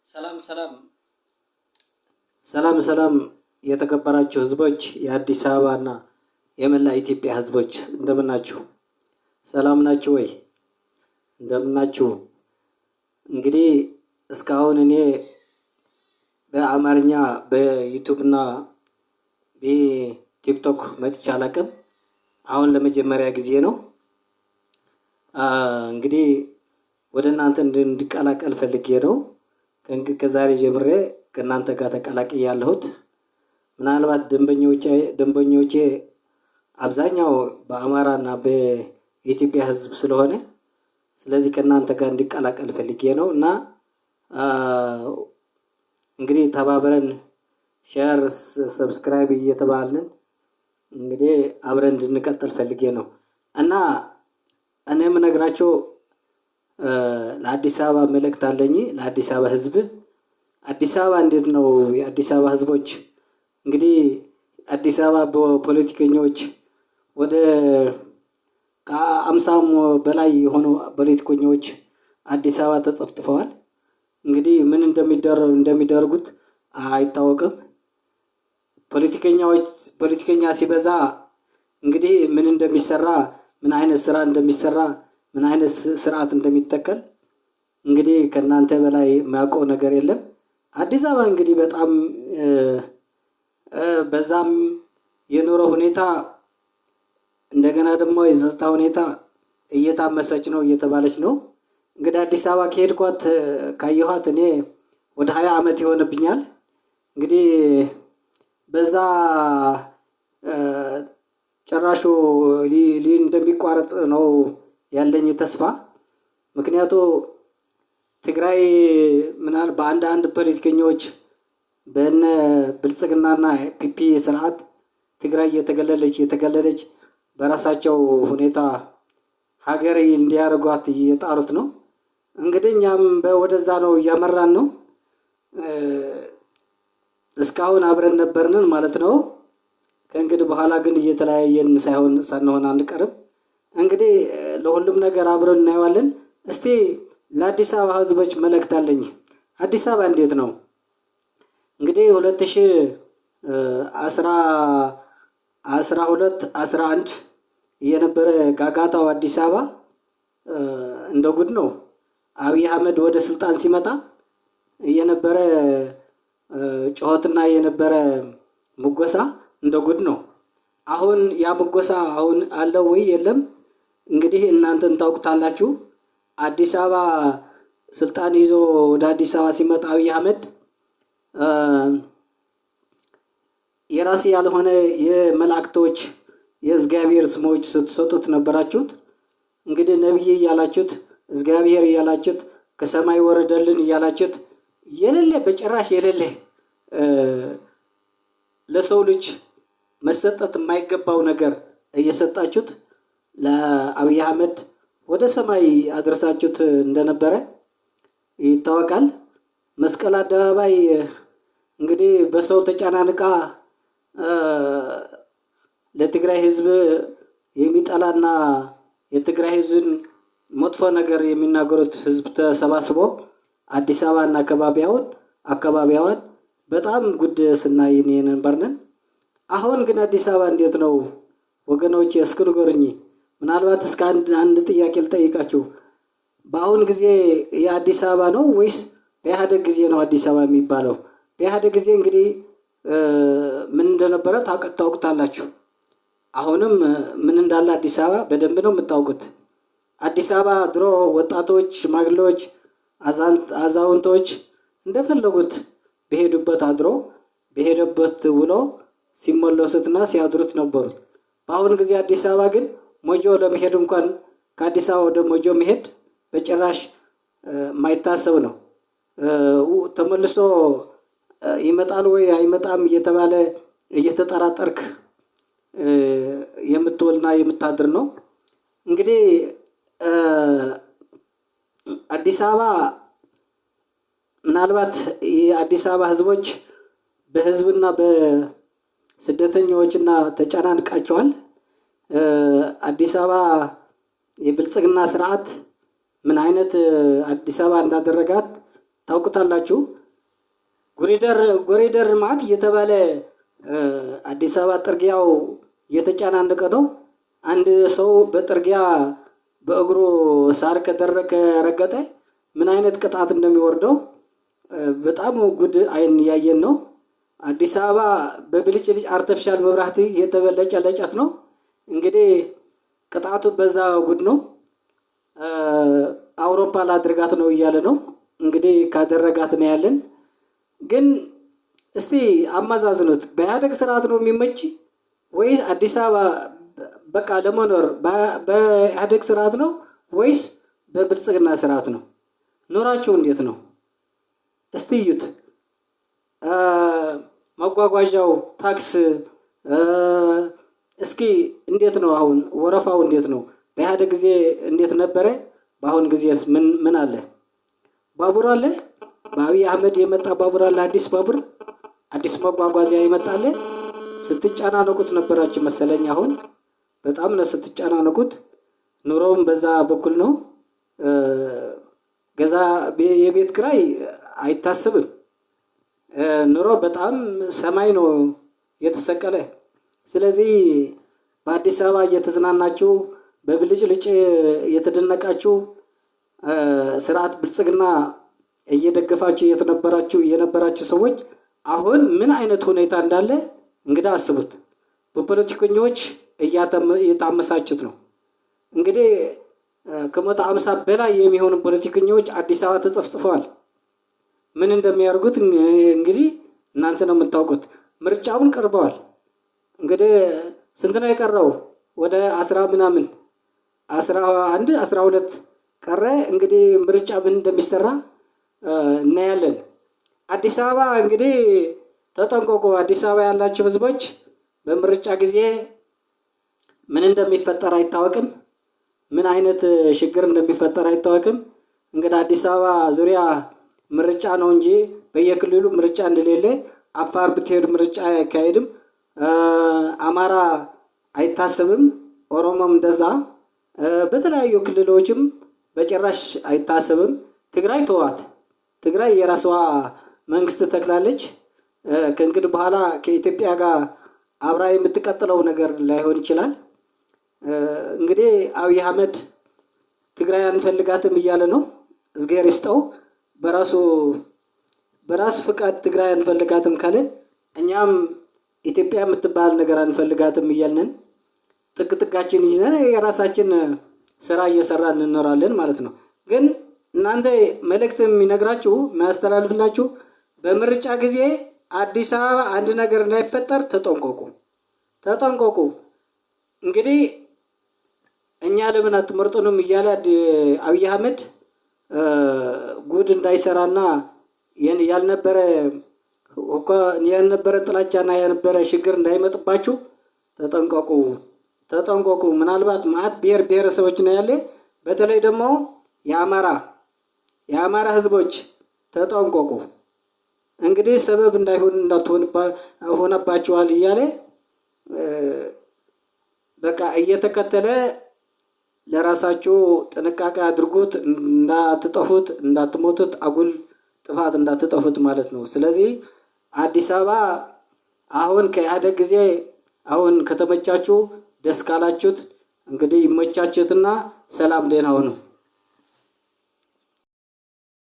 ሰላም ሰላም ሰላም ሰላም፣ የተከበራችሁ ህዝቦች፣ የአዲስ አበባና የመላ ኢትዮጵያ ህዝቦች እንደምናችሁ? ሰላም ናችሁ ወይ? እንደምናችሁ? እንግዲህ እስካሁን እኔ በአማርኛ በ YouTube እና በ TikTok መጥቼ አላቅም። አሁን ለመጀመሪያ ጊዜ ነው። እንግዲህ ወደ እናንተ እንድቀላቀል ፈልጌ ነው። ከዛሬ ጀምሬ ከእናንተ ጋር ተቀላቅዬ ያለሁት ምናልባት ደንበኞቼ አብዛኛው በአማራና በኢትዮጵያ ሕዝብ ስለሆነ፣ ስለዚህ ከእናንተ ጋር እንዲቀላቀል ፈልጌ ነው። እና እንግዲህ ተባብረን share፣ subscribe እየተባልን እንግዲህ አብረን እንድንቀጥል ፈልጌ ነው። እና እኔ የምነግራቸው ለአዲስ አበባ መልእክት አለኝ፣ ለአዲስ አበባ ህዝብ። አዲስ አበባ እንዴት ነው? የአዲስ አበባ ህዝቦች፣ እንግዲህ አዲስ አበባ በፖለቲከኞች ወደ ከ50ም በላይ የሆኑ ፖለቲከኞች አዲስ አበባ ተጠፍጥፈዋል። እንግዲህ ምን እንደሚደርጉት አይታወቅም። ፖለቲከኛዎች፣ ፖለቲከኛ ሲበዛ እንግዲህ ምን እንደሚሰራ፣ ምን አይነት ስራ እንደሚሰራ፣ ምን አይነት ስርዓት እንደሚተከል እንግዲህ ከእናንተ በላይ የሚያውቀው ነገር የለም። አዲስ አበባ እንግዲህ በጣም በዛም የኑሮ ሁኔታ፣ እንደገና ደግሞ የጸጥታ ሁኔታ እየታመሰች ነው እየተባለች ነው። እንግዲህ አዲስ አበባ ከሄድኳት ካየኋት እኔ ወደ 20 ዓመት ይሆንብኛል። እንግዲህ በዛ ጭራሹ እንደሚቋረጥ ነው ያለኝ ተስፋ። ምክንያቱ ትግራይ ምናል በአንዳንድ ፖለቲከኞች በነ ብልጽግናና PP ስርዓት ትግራይ እየተገለለች እየተገለለች በራሳቸው ሁኔታ ሀገር እንዲያደርጓት እየጣሩት ነው። እንግዲህ እኛም ወደዛ ነው እያመራን ነው። እስካሁን አብረን ነበርንን ማለት ነው። ከእንግዲህ በኋላ ግን እየተለያየን ሳይሆን ሳንሆን አንቀርም። እንግዲህ ለሁሉም ነገር አብረን እናየዋለን። እስቲ ለአዲስ አበባ ህዝቦች መልእክት አለኝ። አዲስ አበባ እንዴት ነው? እንግዲህ 2012 11 የነበረ ጋጋታው አዲስ አበባ እንደ ጉድ ነው። አብይ አህመድ ወደ ስልጣን ሲመጣ የነበረ ጩኸትና የነበረ ሙገሳ እንደ ጉድ ነው። አሁን ያ ሙገሳ አሁን አለው ወይ የለም? እንግዲህ እናንተን ታውቁታላችሁ። አዲስ አበባ ስልጣን ይዞ ወደ አዲስ አበባ ሲመጣ አብይ አህመድ የራሴ ያልሆነ የመላእክቶች የእግዚአብሔር ስሞች ስትሰጡት ነበራችሁት። እንግዲህ ነቢይ እያላችሁት፣ እግዚአብሔር እያላችሁት፣ ከሰማይ ወረደልን እያላችሁት፣ የሌለ፣ በጭራሽ የሌለ፣ ለሰው ልጅ መሰጠት የማይገባው ነገር እየሰጣችሁት ለአብይ አህመድ ወደ ሰማይ አድርሳችሁት እንደነበረ ይታወቃል። መስቀል አደባባይ እንግዲህ በሰው ተጨናንቃ ለትግራይ ህዝብ የሚጠላና የትግራይ ህዝብን መጥፎ ነገር የሚናገሩት ህዝብ ተሰባስቦ አዲስ አበባና አካባቢያዋን በጣም ጉድ ስናይ የነበርንን። አሁን ግን አዲስ አበባ እንዴት ነው ወገኖች? እስኪ ንገሩኝ። ምናልባት እስከ አንድ አንድ ጥያቄ ልጠይቃችሁ። በአሁን ጊዜ የአዲስ አበባ ነው ወይስ በኢህአዴግ ጊዜ ነው አዲስ አበባ የሚባለው? በኢህአዴግ ጊዜ እንግዲህ ምን እንደነበረ ታውቁታላችሁ። አሁንም ምን እንዳለ አዲስ አበባ በደንብ ነው የምታውቁት። አዲስ አበባ ድሮ ወጣቶች፣ ሽማግሌዎች፣ አዛውንቶች እንደፈለጉት በሄዱበት አድሮ በሄዱበት ውሎ ሲመለሱትና ሲያድሩት ነበሩት። በአሁን ጊዜ አዲስ አበባ ግን ሞጆ ለመሄድ እንኳን፣ ከአዲስ አበባ ወደ ሞጆ መሄድ በጭራሽ የማይታሰብ ነው። ተመልሶ ይመጣል ወይ አይመጣም እየተባለ እየተጠራጠርክ የምትውልና የምታድር ነው። እንግዲህ አዲስ አበባ ምናልባት የአዲስ አበባ ህዝቦች በህዝብና በስደተኞችና ተጨናንቃቸዋል። አዲስ አበባ የብልጽግና ስርዓት ምን አይነት አዲስ አበባ እንዳደረጋት ታውቁታላችሁ። ኮሪደር ልማት እየተባለ አዲስ አበባ ጥርጊያው እየተጨናነቀ ነው። አንድ ሰው በጥርጊያ በእግሩ ሳር ከረገጠ ምን አይነት ቅጣት እንደሚወርደው በጣም ጉድ አይን እያየን ነው። አዲስ አበባ በብልጭልጭ artificial መብራት እየተበለጨለጨት ነው። እንግዲህ ቅጣቱ በዛ ጉድ ነው። አውሮፓ ላድርጋት ነው እያለ ነው። እንግዲህ ካደረጋት ነው ያለን። ግን እስቲ አመዛዝኑት። በኢህአዴግ ስርዓት ነው የሚመች ወይ አዲስ አበባ በቃ ለመኖር በኢህአዴግ ስርዓት ነው ወይስ በብልጽግና ስርዓት ነው? ኑሯችሁ እንዴት ነው? እስቲ እዩት። መጓጓዣው ታክስ እስኪ እንዴት ነው አሁን ወረፋው እንዴት ነው? በኢህአዴግ ጊዜ እንዴት ነበረ? በአሁን ጊዜ ምን ምን አለ? ባቡር አለ። በአብይ አህመድ የመጣ ባቡር አለ። አዲስ ባቡር፣ አዲስ መጓጓዣ ይመጣል። ስትጨናነቁት ነበራችሁ መሰለኝ። አሁን በጣም ነው ስትጨናነቁት። ኑሮውም በዛ በኩል ነው። ገዛ የቤት ኪራይ አይታሰብም። ኑሮ በጣም ሰማይ ነው የተሰቀለ። ስለዚህ በአዲስ አበባ እየተዝናናችሁ በብልጭልጭ እየተደነቃችሁ ስርዓት ብልጽግና እየደገፋችሁ የነበራችሁ ሰዎች አሁን ምን አይነት ሁኔታ እንዳለ እንግዲህ አስቡት። በፖለቲከኞች እየታመሳችሁት ነው። እንግዲህ ከ150 በላይ የሚሆኑ ፖለቲከኞች አዲስ አበባ ተጸፍጽፈዋል። ምን እንደሚያደርጉት እንግዲህ እናንተ ነው የምታውቁት። ምርጫውን ቀርበዋል። እንግዲህ ስንት ነው የቀረው? ወደ 10 ምናምን፣ 11፣ 12 ቀረ። እንግዲህ ምርጫ ምን እንደሚሰራ እናያለን። አዲስ አበባ እንግዲህ ተጠንቀቁ። አዲስ አበባ ያላችሁ ህዝቦች በምርጫ ጊዜ ምን እንደሚፈጠር አይታወቅም። ምን አይነት ችግር እንደሚፈጠር አይታወቅም። እንግዲህ አዲስ አበባ ዙሪያ ምርጫ ነው እንጂ በየክልሉ ምርጫ እንደሌለ፣ አፋር ብትሄዱ ምርጫ አይካሄድም። አማራ አይታሰብም። ኦሮሞም እንደዛ፣ በተለያዩ ክልሎችም በጭራሽ አይታሰብም። ትግራይ ተዋት። ትግራይ የራሷ መንግስት ተክላለች። ከእንግዲህ በኋላ ከኢትዮጵያ ጋር አብራ የምትቀጥለው ነገር ላይሆን ይችላል። እንግዲህ አብይ አህመድ ትግራይ አንፈልጋትም እያለ ነው። እግዜር ይስጠው። በራሱ ፍቃድ ትግራይ አንፈልጋትም ካለ እኛም ኢትዮጵያ የምትባል ነገር አንፈልጋትም እያልንን ጥግ ጥጋችን ይዘን የራሳችን ስራ እየሰራን እንኖራለን ማለት ነው። ግን እናንተ መልእክት የሚነግራችሁ የሚያስተላልፍላችሁ በምርጫ ጊዜ አዲስ አበባ አንድ ነገር እንዳይፈጠር ተጠንቀቁ፣ ተጠንቀቁ። እንግዲህ እኛ ለምን አትመርጡንም እያለ አብይ አህመድ ጉድ እንዳይሰራና ያልነበረ ጥላቻና ያልነበረ ችግር እንዳይመጥባችሁ ተጠንቀቁ፣ ተጠንቀቁ። ምናልባት ማአት ብሔር ብሔረሰቦች ነው ያለ። በተለይ ደግሞ የአማራ ህዝቦች ተጠንቀቁ። እንግዲህ ሰበብ እንዳይሆን እንዳትሆን ሆነባችኋል እያለ በቃ እየተከተለ ለራሳችሁ ጥንቃቄ አድርጉት፣ እንዳትጠፉት፣ እንዳትሞቱት፣ አጉል ጥፋት እንዳትጠፉት ማለት ነው። ስለዚህ አዲስ አበባ አሁን ከኢህአዴግ ጊዜ አሁን ከተመቻችሁ ደስ ካላችሁት እንግዲህ ይመቻችሁትና ሰላም ደህና ሁኑ።